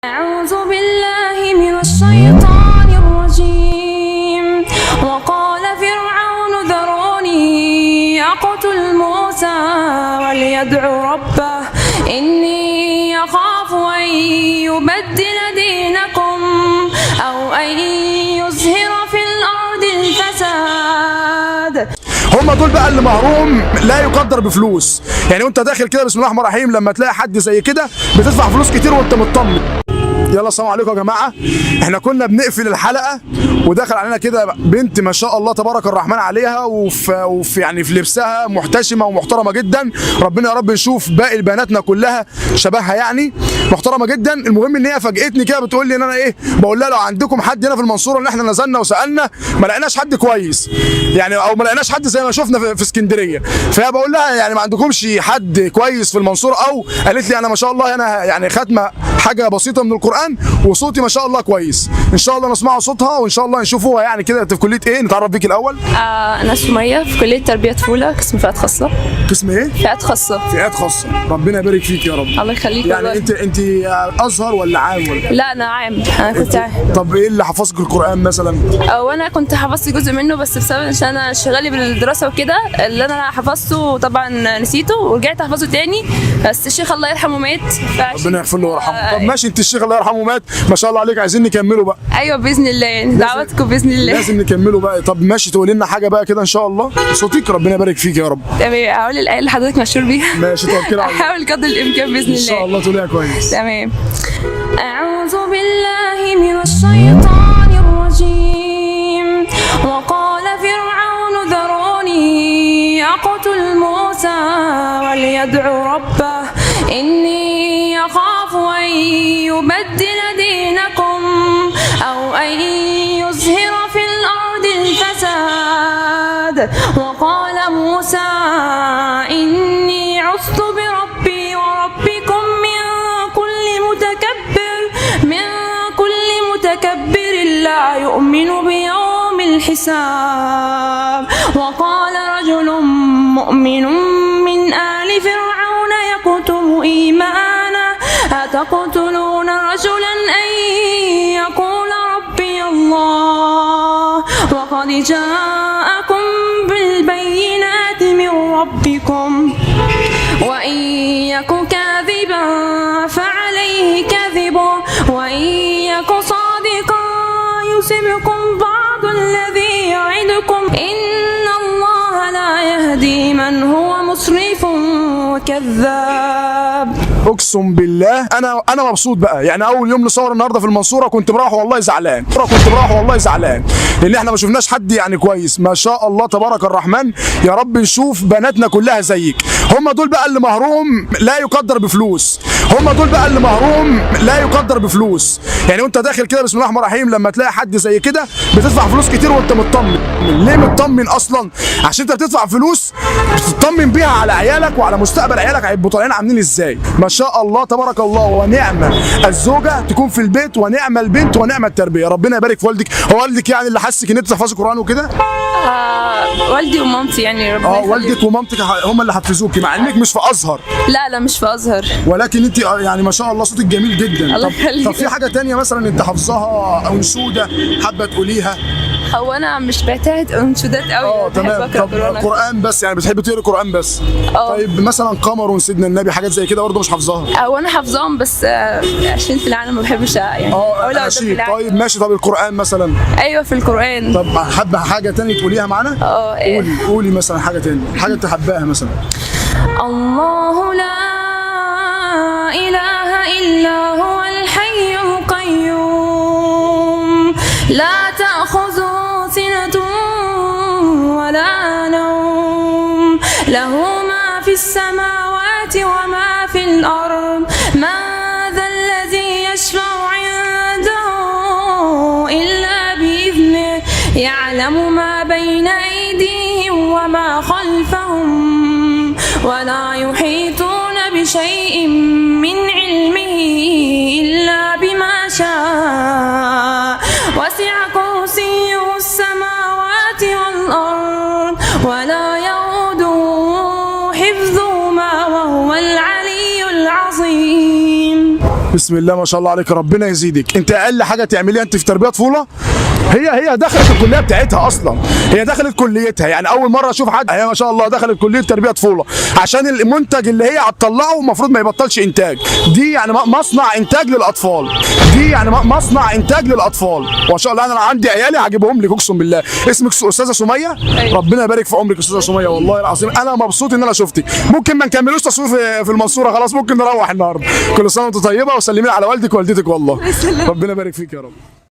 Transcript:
أعوذ بالله من الشيطان الرجيم. وقال فرعون ذروني أقتل موسى وليدع ربه إني أخاف أن يبدل دينكم أو أن يظهر في الأرض الفساد. هم دول بقى اللي مهرهم لا يقدر بفلوس. يعني وانت داخل كده بسم الله الرحمن الرحيم، لما تلاقي حد زي كده بتدفع فلوس كتير وانت مطمن. يلا السلام عليكم يا جماعة. احنا كنا بنقفل الحلقة ودخل علينا كده بنت ما شاء الله تبارك الرحمن عليها، وفي يعني في لبسها محتشمه ومحترمه جدا. ربنا يا رب نشوف باقي بناتنا كلها شبهها، يعني محترمه جدا. المهم ان هي فاجئتني كده بتقول لي ان انا ايه، بقول لها لو عندكم حد هنا في المنصورة، ان احنا نزلنا وسالنا ما لقيناش حد كويس يعني، او ما لقيناش حد زي ما شفنا في اسكندرية. فهي بقول لها يعني ما عندكمش حد كويس في المنصورة؟ او قالت لي انا ما شاء الله انا يعني خاتمه حاجة بسيطة من القران وصوتي ما شاء الله كويس. ان شاء الله نسمعوا صوتها وان شاء الله نشوفوها يعني كده في كليه ايه. نتعرف بيك الاول. أنا سمية في كلية تربية طفولة قسم فئات خاصة. قسم ايه؟ فئات خاصة. فئات خاصة. ربنا يبارك فيك يا رب. الله يخليك يعني والله. انت ازهر ولا عام ولا؟ لا أنا عام، أنا كنت عام. طب ايه اللي حفظك القران مثلا؟ أو أنا كنت حفظت جزء منه، بس بسبب عشان أنا شغالي بالدراسة وكده اللي أنا حفظته طبعا نسيته ورجعت أحفظه تاني، بس الشيخ الله يرحمه مات. ربنا يغفر له ويرحمه. طب ماشي، انت الشيخ الله يرحمه مات، ما شاء الله عليك، عايزين نكمله بقى. أيوه بإذن الله، يعني دعواتكم بإذن الله. لازم نكمله بقى. طب ماشي، تقول لنا حاجة بقى كده ان شاء الله صوتك، ربنا يبارك فيك يا رب. تمام، هقول الآية اللي حضرتك مشهور بيها. ماشي توكل على الله. أحاول قدر الإمكان بإذن ان شاء الله. الله تقوليها كويس. تمام. أعوذ بالله من الشيطان الرجيم. وقال فرعون ذروني أقتل موسى وليدع ربه إني أخاف أن يبدل دينكم أو أن يظهر في الأرض الفساد. وقال موسى إني عزت بربي وربكم من كل متكبر، من كل متكبر لا يؤمن بيوم الحساب. وقال رجل مؤمن من آل فرعون يكتم إيمانه أتقتلون رجلا أن يقول ربي الله وقد جاءكم بالبينات من ربكم وإن يك كاذبا فعليه كذبه وإن يك صادقا يصبكم بعض الذي يعدكم إن الله لا يهدي من هو مسرف وكذاب. اقسم بالله انا مبسوط بقى. يعني اول يوم نصور النهارده في المنصورة كنت مروح والله زعلان، كنت مروح والله زعلان لان احنا ما شفناش حد يعني كويس. ما شاء الله تبارك الرحمن، يا رب نشوف بناتنا كلها زيك. هم دول بقى اللي مهرهم لا يقدر بفلوس. هم دول بقى اللي مهرهم لا يقدر بفلوس. يعني وانت داخل كده بسم الله الرحمن الرحيم، لما تلاقي حد زي كده بتدفع فلوس كتير وانت مطمن. ليه مطمن اصلا؟ عشان انت بتدفع فلوس بتطمن بيها على عيالك وعلى مستقبل عيالك هيبقوا طالعين عاملين ازاي. ما شاء الله تبارك الله، ونعمه الزوجة تكون في البيت، ونعمه البنت، ونعمه التربية. ربنا يبارك في والدك. هو والدك يعني اللي حسك ان انت تحفظي قران وكده؟ والدي ومامتي يعني، ربنا اه يخليهم. والدك ومامتك هم اللي حفزوكي مع انك مش في ازهر. لا لا مش في أزهر. ولكن انت يعني ما شاء الله صوتك جميل جدا. الله طب, يخليك. طب في حاجة تانية مثلا انت حافظاها او انشودة حابة تقوليها؟ هو أنا مش بعتهد أنشودات قوي. اه بحب تمام. أقرأ طب قرآن. قران بس يعني، بتحبي تقري قران بس؟ اه. طيب مثلا قمر سيدنا النبي حاجات زي كده برضه مش حافظاها؟ هو أنا حافظاهم بس عشان في العالم ما بحبش يعني اه أقولها قدام أناشيد. العالم. طيب ماشي. طب القران مثلا؟ أيوه في القرآن. طب حابة حاجة تانية تقوليها معانا؟ اه إيه. قولي قولي مثلا حاجة تانية، حاجة انت حباها مثلا. الله لا إله إلا هو الحي القيوم لا تأخذه سنة ولا نوم له ما في السماوات وما في الأرض من ذا الذي يشفع عنده إلا بإذنه يعلم ما بين أيديهم وما خلفهم ولا يحيطون بشيء من علمه إلا بما شاء وسع كرسيه السماوات والأرض ولا يؤوده حفظهما وهو العلي العظيم. بسم الله ما شاء الله عليك، ربنا يزيدك. انت اقل حاجة تعمليها انت في تربيه طفولة. هي دخلت الكلية بتاعتها اصلا، هي دخلت كليتها، يعني اول مرة اشوف حد هي ما شاء الله دخلت كليه تربيه طفولة عشان المنتج اللي هي هتطلعه المفروض ما يبطلش انتاج. دي يعني مصنع انتاج للاطفال، دي يعني مصنع انتاج للاطفال. وما شاء الله انا لو عندي عيالي هجيبهم لك اقسم بالله. اسمك استاذه سميه؟ أيوة. ربنا يبارك في عمرك استاذه سميه، والله العظيم انا مبسوط ان انا شفتك. ممكن ما نكملوش تصوير في المنصورة، خلاص ممكن نروح النهارده. كل سنة وانت طيبة، وسلمي على والدك ووالدتك والله. ربنا يبارك فيك يا رب.